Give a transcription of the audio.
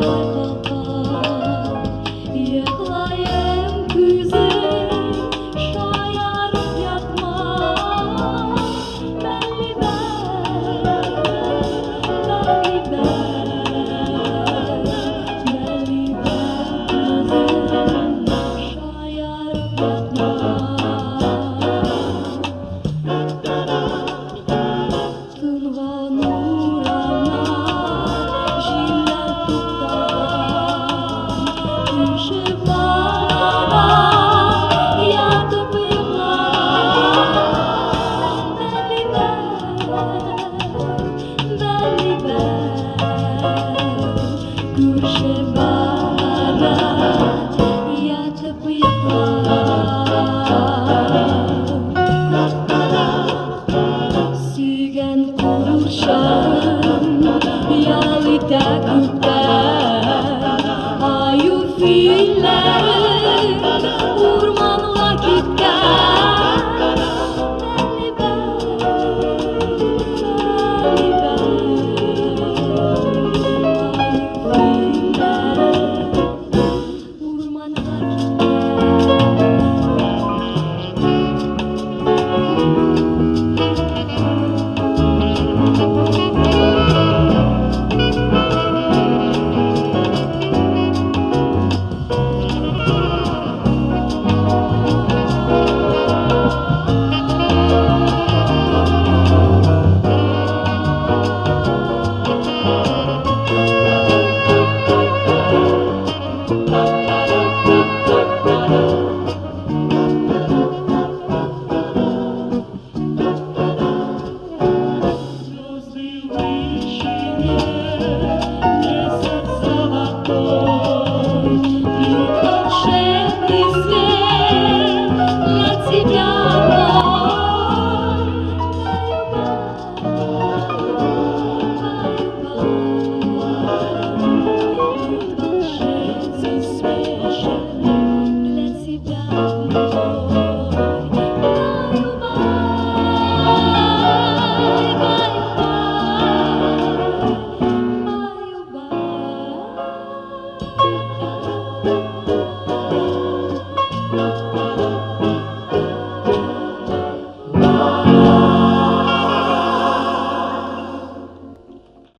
Коңгыраулар калка. Йоклаем күзем, шаярып ятма. Бәллибәр, бәллибәр, бәллибәр кызым, шаярып ятма. Тынган урамнар, җилләр туктаган. Күрше балада ятып йоклаган. Бәллибәр, бәллибәр, күрше балада ятып йоклаган. Сөйгән курчагым ял итә күптән. Аю филләре урманга киткән. Бәллибәр, бәллибәр, аю филләре урманга киткән. Звезды в вышине, месяц золотой, Льют волшебный свет для тебя мой. Льют волшебный свет для тебя мой. Баю-бай, баю-бай, баю-бай.